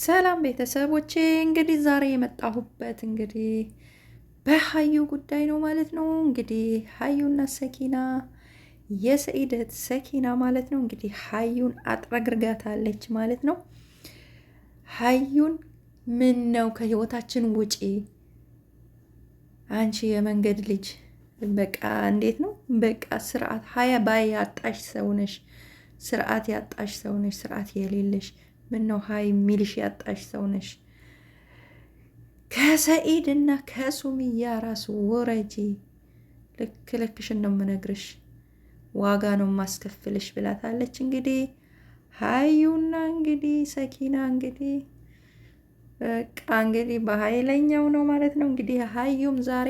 ሰላም ቤተሰቦቼ፣ እንግዲህ ዛሬ የመጣሁበት እንግዲህ በሀዩ ጉዳይ ነው ማለት ነው። እንግዲህ ሀዩና ሰኪና የሰኢድ እህት ሰኪና ማለት ነው እንግዲህ ሀዩን አጥረግርጋታለች ማለት ነው። ሀዩን ምን ነው ከህይወታችን ውጪ አንቺ የመንገድ ልጅ በቃ እንዴት ነው በቃ ስርዓት ሀያ ባይ ያጣሽ ሰው ነሽ። ስርዓት ያጣሽ ሰው ነሽ። ስርዓት የሌለሽ ምን ነው ሀይ የሚልሽ ያጣሽ ሰው ነሽ። ከሰኢድ እና ከሱምያ ራስ ውረጂ። ልክ ልክሽን ነው የምነግርሽ፣ ዋጋ ነው የማስከፍልሽ ብላታለች። እንግዲህ ሀዩና እንግዲህ ሰኪና እንግዲህ በቃ እንግዲህ በሀይለኛው ነው ማለት ነው። እንግዲህ ሀዩም ዛሬ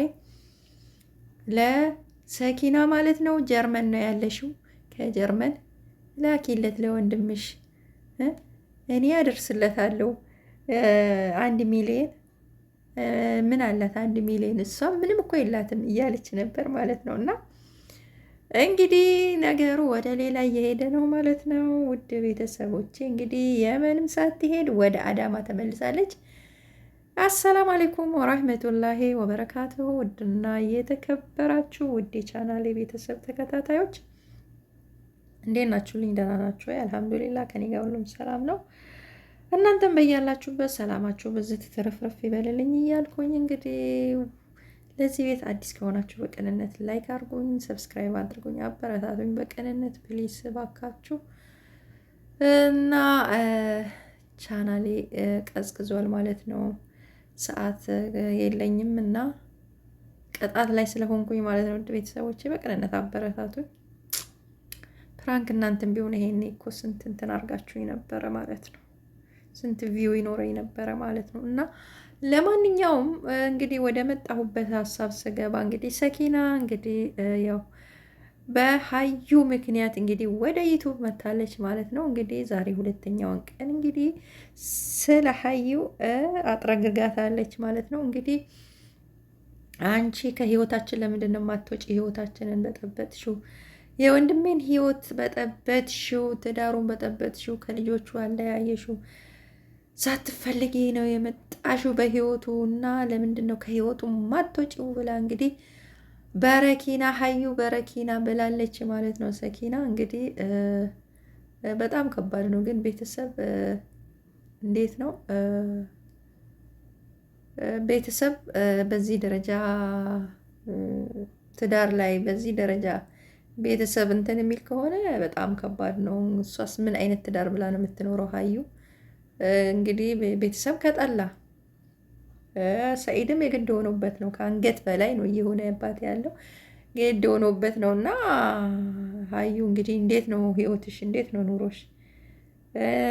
ለሰኪና ማለት ነው ጀርመን ነው ያለሽው፣ ከጀርመን ላኪለት ለወንድምሽ እኔ አደርስለታለሁ 1 ሚሊየን ምን አላት 1 ሚሊየን እሷ ምንም እኮ የላትም እያለች ነበር ማለት ነው። እና እንግዲህ ነገሩ ወደ ሌላ እየሄደ ነው ማለት ነው። ውድ ቤተሰቦቼ እንግዲህ የመንም ሳትሄድ ወደ አዳማ ተመልሳለች። السلام عليكم ورحمة الله وبركاته። ውድና የተከበራችሁ ውድ የቻናሌ ቤተሰብ ተከታታዮች እንዴት ናችሁልኝ? ደህና ናችሁ ወይ? الحمد لله ከኔ ጋር ሁሉም ሰላም ነው። እናንተም በያላችሁበት ሰላማችሁ ብዝት ትርፍርፍ ይበልልኝ እያልኩኝ እንግዲህ ለዚህ ቤት አዲስ ከሆናችሁ በቅንነት like አድርጉኝ፣ subscribe አድርጉኝ፣ አበረታቱኝ በቅንነት please ባካችሁ። እና ቻናሌ ቀዝቅዟል ማለት ነው። ሰዓት የለኝም እና ቅጣት ላይ ስለሆንኩኝ ማለት ነው። ውድ ቤተሰቦቼ በቅንነት አበረታቱኝ። Prank እናንተም ቢሆን ይሄኔ እኮ ስንት እንትን አድርጋችሁኝ ነበረ ማለት ነው። ስንት view ይኖረኝ ነበረ ማለት ነው። እና ለማንኛውም እንግዲህ ወደ መጣሁበት ሀሳብ ስገባ እንግዲህ ሰኪና እንግዲህ ያው በሀዩ ምክንያት እንግዲህ ወደ ዩቱብ መታለች ማለት ነው። እንግዲህ ዛሬ ሁለተኛውን ቀን እንግዲህ ስለ ሀዩ አጥረግርጋታለች ማለት ነው። እንግዲህ አንቺ ከህይወታችን ለምንድን ነው የማትወጪ? ህይወታችንን በጠበጥሽው፣ የወንድሜን ህይወት በጠበጥሽው፣ ትዳሩን በጠበጥሽው፣ ከልጆቹ አለያየሽው ሳትፈልጊ ነው የመጣሽው በህይወቱ እና ለምንድን ነው ከህይወቱ ማትወጪው ብላ እንግዲህ በረኪና ሀዩ በረኪና ብላለች ማለት ነው። ሰኪና እንግዲህ በጣም ከባድ ነው። ግን ቤተሰብ እንዴት ነው ቤተሰብ በዚህ ደረጃ ትዳር ላይ በዚህ ደረጃ ቤተሰብ እንትን የሚል ከሆነ በጣም ከባድ ነው። እሷስ ምን አይነት ትዳር ብላ ነው የምትኖረው ሀዩ? እንግዲህ ቤተሰብ ከጠላ ሰኢድም የግድ ሆኖበት ነው። ከአንገት በላይ ነው እየሆነባት ያለው ግድ ሆኖበት ነው። እና ሀዩ እንግዲህ እንዴት ነው ህይወትሽ? እንዴት ነው ኑሮሽ?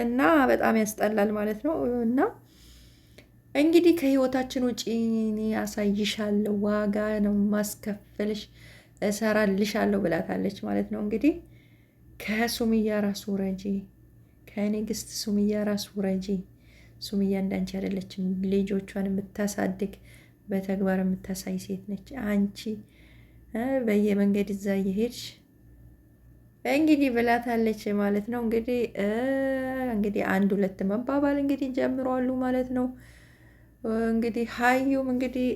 እና በጣም ያስጠላል ማለት ነው። እና እንግዲህ ከህይወታችን ውጪ ያሳይሻለሁ፣ ዋጋ ነው ማስከፈልሽ፣ እሰራልሻለሁ ብላታለች ማለት ነው። እንግዲህ ከሱምያ ራስ ውረጂ፣ ከንግስት ሱምያ ራስ ውረጂ። ሱምያ እንዳንቺ አይደለችም። ልጆቿን የምታሳድግ በተግባር የምታሳይ ሴት ነች። አንቺ በየመንገድ እዛ እየሄድሽ እንግዲህ ብላታለች ማለት ነው። እንግዲህ እንግዲህ አንድ ሁለት መባባል እንግዲህ ጀምሯሉ ማለት ነው። እንግዲህ ሀዩም እንግዲህ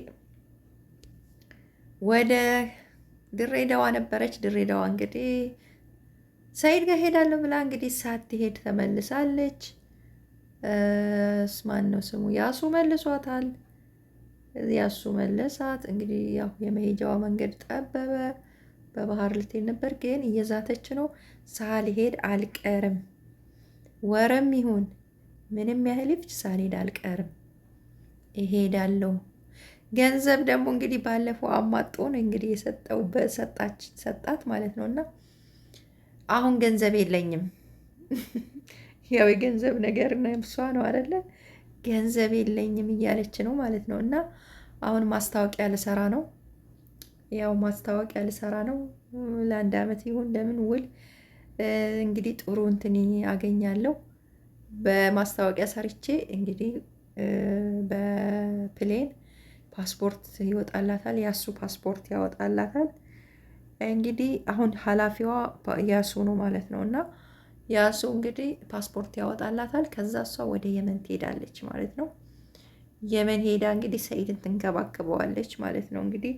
ወደ ድሬዳዋ ነበረች። ድሬዳዋ እንግዲህ ሰይድ ጋር ሄዳለሁ ብላ እንግዲህ ሳትሄድ ተመልሳለች። ማን ነው ስሙ? ያሱ መልሷታል። ያሱ መለሳት። እንግዲህ ያው የመሄጃዋ መንገድ ጠበበ። በባህር ልትሄድ ነበር፣ ግን እየዛተች ነው። ሳልሄድ አልቀርም፣ ወረም ይሁን ምንም ያህል ይፍጅ ሳልሄድ አልቀርም፣ እሄዳለሁ። ገንዘብ ደግሞ እንግዲህ ባለፈው አማጦ ነው እንግዲህ የሰጠው በሰጣች ሰጣት ማለት ነው። እና አሁን ገንዘብ የለኝም ያው የገንዘብ ነገር ነብሷ ነው አይደለ? ገንዘብ የለኝም እያለች ነው ማለት ነው። እና አሁን ማስታወቂያ ልሰራ ነው፣ ያው ማስታወቂያ ልሰራ ነው። ለአንድ አመት ይሁን ለምን ውል እንግዲህ ጥሩ እንትን አገኛለሁ በማስታወቂያ ሰርቼ እንግዲህ በ plane ፓስፖርት ይወጣላታል። ያሱ ፓስፖርት ያወጣላታል። እንግዲህ አሁን ኃላፊዋ ያሱ ነው ማለት ነው እና ያሱ እንግዲህ ፓስፖርት ያወጣላታል። ከዛ እሷ ወደ የመን ትሄዳለች ማለት ነው። የመን ሄዳ እንግዲህ ሰኢድን ትንከባከበዋለች ማለት ነው። እንግዲህ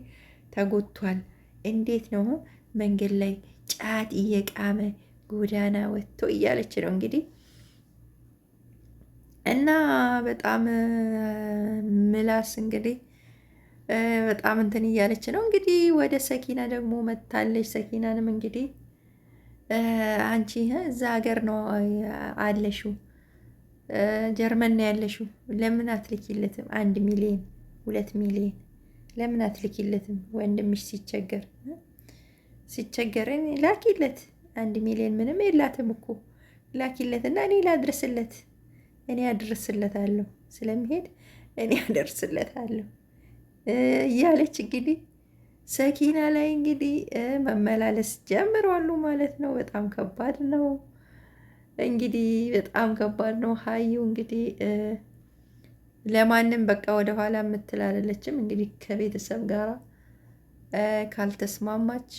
ተጎድቷል። እንዴት ነው መንገድ ላይ ጫት እየቃመ ጎዳና ወጥቶ እያለች ነው እንግዲህ እና በጣም ምላስ እንግዲህ በጣም እንትን እያለች ነው እንግዲህ። ወደ ሰኪና ደግሞ መታለች። ሰኪናንም እንግዲህ አንቺ እዛ ሀገር ነው አለሽው፣ ጀርመን ነው ያለሽው፣ ለምን አትልኪለትም? 1 ሚሊዮን 2 ሚሊዮን ለምን አትልኪለትም? ወንድምሽ ሲቸገር ሲቸገር ላኪለት። 1 ሚሊዮን ምንም የላትም እኮ ላኪለት እና እኔ ላድርስለት፣ እኔ አድርስለታለሁ ስለሚሄድ እኔ አደርስለታለሁ እያለች እንግዲህ ሰኪና ላይ እንግዲህ መመላለስ ጀምሯሉ ማለት ነው። በጣም ከባድ ነው እንግዲህ በጣም ከባድ ነው። ሀዩ እንግዲህ ለማንም በቃ ወደኋላ የምትል አይደለችም። እንግዲህ ከቤተሰብ ጋር ካልተስማማች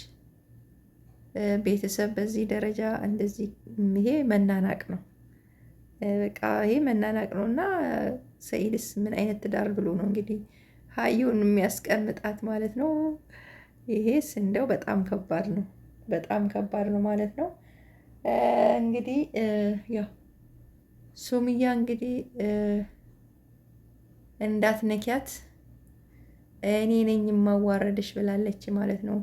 ቤተሰብ በዚህ ደረጃ እንደዚህ ይሄ መናናቅ ነው። በቃ ይሄ መናናቅ ነው እና ሰኢድስ ምን አይነት ትዳር ብሎ ነው እንግዲህ ሀዩን የሚያስቀምጣት ማለት ነው። ይሄስ እንደው በጣም ከባድ ነው፣ በጣም ከባድ ነው ማለት ነው። እንግዲህ ያው ሱምያ እንግዲህ እንዳትነኪያት እኔ ነኝ የማዋረድሽ ብላለች ማለት ነው፣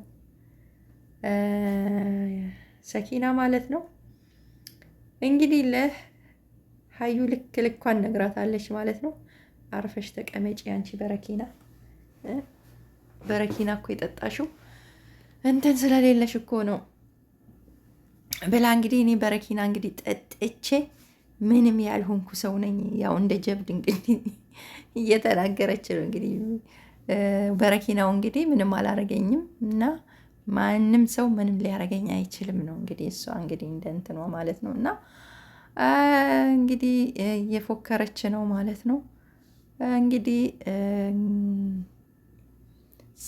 ሰኪና ማለት ነው። እንግዲህ ለሀዩ ልክ ልኳን ነግራታለች ማለት ነው። አርፈሽ ተቀመጪ አንቺ በረኪና በረኪና እኮ የጠጣሽው እንትን ስለሌለሽ እኮ ነው ብላ እንግዲህ እኔ በረኪና እንግዲህ ጠጥቼ ምንም ያልሆንኩ ሰው ነኝ። ያው እንደ ጀብድ እንግዲህ እየተናገረች ነው እንግዲህ በረኪናው እንግዲህ ምንም አላረገኝም እና ማንም ሰው ምንም ሊያረገኝ አይችልም ነው እንግዲህ እሷ እንግዲህ እንደ እንትኗ ማለት ነው። እና እንግዲህ እየፎከረች ነው ማለት ነው። እንግዲህ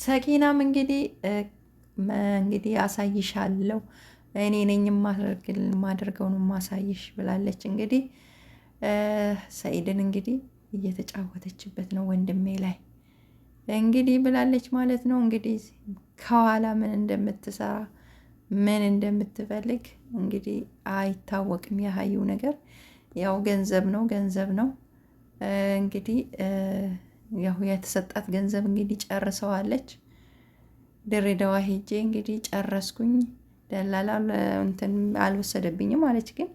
ሰኪናም እንግዲህ እንግዲህ አሳይሻለሁ እኔ ነኝ የማደርገውን ማሳይሽ ብላለች። እንግዲህ ሰኢድን እንግዲህ እየተጫወተችበት ነው ወንድሜ ላይ እንግዲህ ብላለች ማለት ነው። እንግዲህ ከኋላ ምን እንደምትሰራ ምን እንደምትፈልግ እንግዲህ አይታወቅም። የሀዩ ነገር ያው ገንዘብ ነው ገንዘብ ነው። እንግዲህ ያው የተሰጣት ገንዘብ እንግዲህ ጨርሰዋለች። ድሬዳዋ ሄጄ እንግዲህ ጨረስኩኝ፣ ደላላ እንትን አልወሰደብኝም አለች። ግን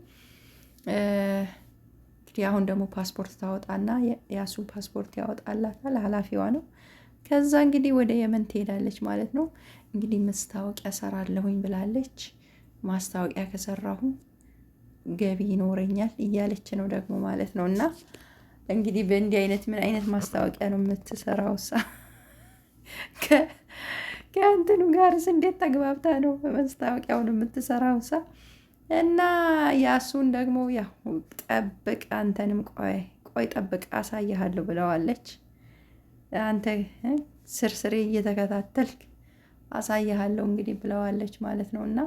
እንግዲህ አሁን ደግሞ ፓስፖርት ታወጣና ያሱ ፓስፖርት ያወጣላታል፣ ኃላፊዋ ነው። ከዛ እንግዲህ ወደ የመን ትሄዳለች ማለት ነው። እንግዲህ ማስታወቂያ ሰራለሁኝ ብላለች። ማስታወቂያ ከሰራሁ ገቢ ይኖረኛል እያለች ነው ደግሞ ማለት ነው እና እንግዲህ በእንዲህ አይነት ምን አይነት ማስታወቂያ ነው የምትሰራው? ሳ ከእንትኑ ጋርስ እንዴት ተግባብታ ነው ማስታወቂያውን የምትሰራው? ሳ እና ያሱን ደግሞ ያው ጠብቅ፣ አንተንም ቆይ ቆይ ጠብቅ አሳይሃለሁ ብለዋለች። አንተ ስርስሬ እየተከታተልክ አሳይሃለሁ እንግዲህ ብለዋለች ማለት ነው። እና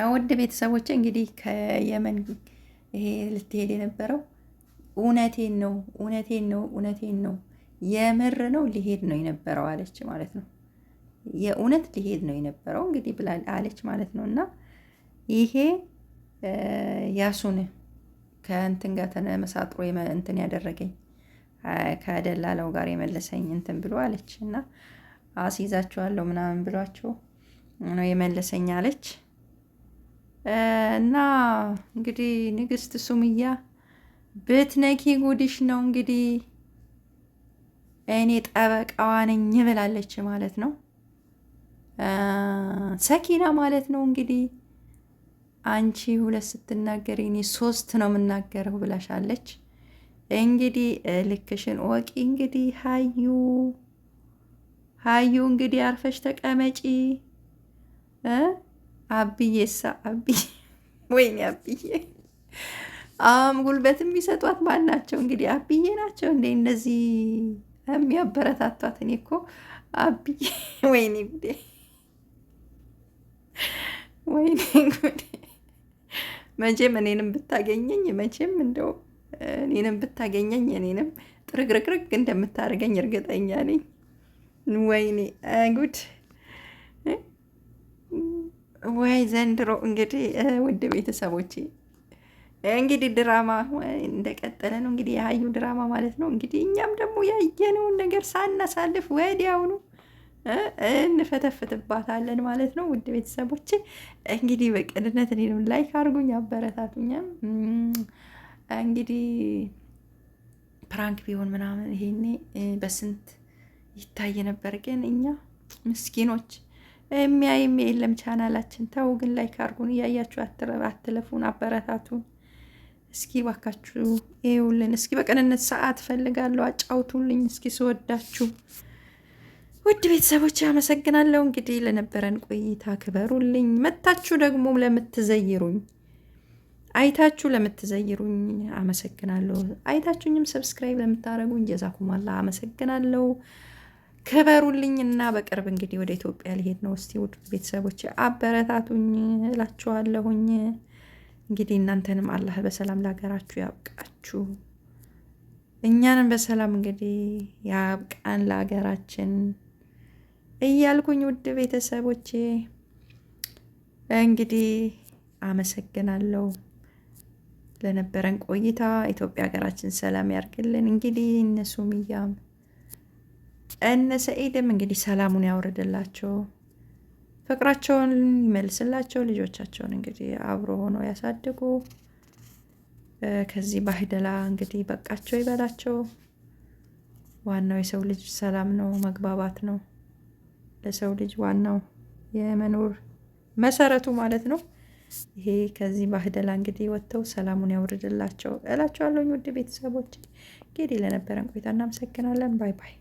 ውድ ቤተሰቦች እንግዲህ ከየመን ይሄ ልትሄድ የነበረው እውነቴን ነው፣ እውነቴን ነው፣ እውነቴን ነው፣ የምር ነው ሊሄድ ነው የነበረው አለች ማለት ነው። የእውነት ሊሄድ ነው የነበረው እንግዲህ ብላ አለች ማለት ነው። እና ይሄ ያሱን ከእንትን ጋር ተመሳጥሮ እንትን ያደረገኝ ከደላላው ጋር የመለሰኝ እንትን ብሎ አለች እና አስይዛችኋለሁ ምናምን ብሏቸው ነው የመለሰኝ አለች። እና እንግዲህ ንግስት ሱምያ ብትነኪ ጉድሽ ነው እንግዲህ እኔ ጠበቃዋ ነኝ ብላለች ማለት ነው። ሰኪና ማለት ነው እንግዲህ አንቺ ሁለት ስትናገሪ እኔ ሶስት ነው የምናገረው ብላሻለች። እንግዲህ ልክሽን ወቂ። እንግዲህ ሀዩ ሀዩ እንግዲህ አርፈሽ ተቀመጪ። አብዬሳ አብዬ ወይኔ አብዬ ጉልበት የሚሰጧት ማን ናቸው? እንግዲህ አብዬ ናቸው እንዴ እነዚህ የሚያበረታቷት? እኔ እኮ አብዬ ወይኔ ጉዴ፣ ወይኔ ጉዴ። መቼም እኔንም ብታገኘኝ፣ መቼም እንደው እኔንም ብታገኘኝ እኔንም ጥርግርግርግ እንደምታደርገኝ እርግጠኛ ነኝ። ወይኔ ጉድ ወይ ዘንድሮ! እንግዲህ ውድ ቤተሰቦቼ፣ እንግዲህ ድራማ እንደቀጠለ ነው። እንግዲህ የሀዩ ድራማ ማለት ነው። እንግዲህ እኛም ደግሞ ያየነውን ነገር ሳናሳልፍ ወዲያውኑ እንፈተፍትባታለን ማለት ነው። ውድ ቤተሰቦች፣ እንግዲህ በቅንነት እኔንም like አድርጉኝ፣ አበረታቱኛም። እንግዲህ prank ቢሆን ምናምን ይሄኔ በስንት ይታይ ነበር። ግን እኛ ምስኪኖች የሚያይም የለም ቻናላችን። ተው ግን like አድርጉን፣ እያያችሁ አትለፉን፣ አበረታቱን። እስኪ ባካችሁ ይኸውልን፣ እስኪ በቅንነት ሰዓት ፈልጋለሁ፣ አጫውቱልኝ እስኪ ስወዳችሁ። ውድ ቤተሰቦች አመሰግናለሁ። እንግዲህ ለነበረን ቆይታ ክበሩልኝ። መታችሁ ደግሞ ለምትዘይሩኝ፣ አይታችሁ ለምትዘይሩኝ አመሰግናለሁ። አይታችሁኝም subscribe ለምታደርጉኝ ጀዛኩም አላህ አመሰግናለሁ። ክበሩልኝ እና በቅርብ እንግዲህ ወደ ኢትዮጵያ ሊሄድ ነው። እስቲ ውድ ቤተሰቦች አበረታቱኝ እላችኋለሁኝ። እንግዲህ እናንተንም አላህ በሰላም ለሀገራችሁ ያብቃችሁ፣ እኛንም በሰላም እንግዲህ ያብቃን ለሀገራችን እያልኩኝ ውድ ቤተሰቦቼ እንግዲህ አመሰግናለሁ ለነበረን ቆይታ። ኢትዮጵያ ሀገራችን ሰላም ያርግልን። እንግዲህ እነ ሱምያም እነ ሰኢድም እንግዲህ ሰላሙን ያውርድላቸው፣ ፍቅራቸውን ይመልስላቸው፣ ልጆቻቸውን እንግዲህ አብሮ ሆነው ያሳድጉ። ከዚህ ባህደላ እንግዲህ በቃቸው ይበላቸው። ዋናው የሰው ልጅ ሰላም ነው፣ መግባባት ነው። ለሰው ልጅ ዋናው የመኖር መሰረቱ ማለት ነው። ይሄ ከዚህ ባህደላ እንግዲህ ወጥተው ሰላሙን ያውርድላቸው እላቸዋለሁ። ውድ ቤተሰቦች እንግዲህ ለነበረን ቆይታ እናመሰግናለን። Bye bye።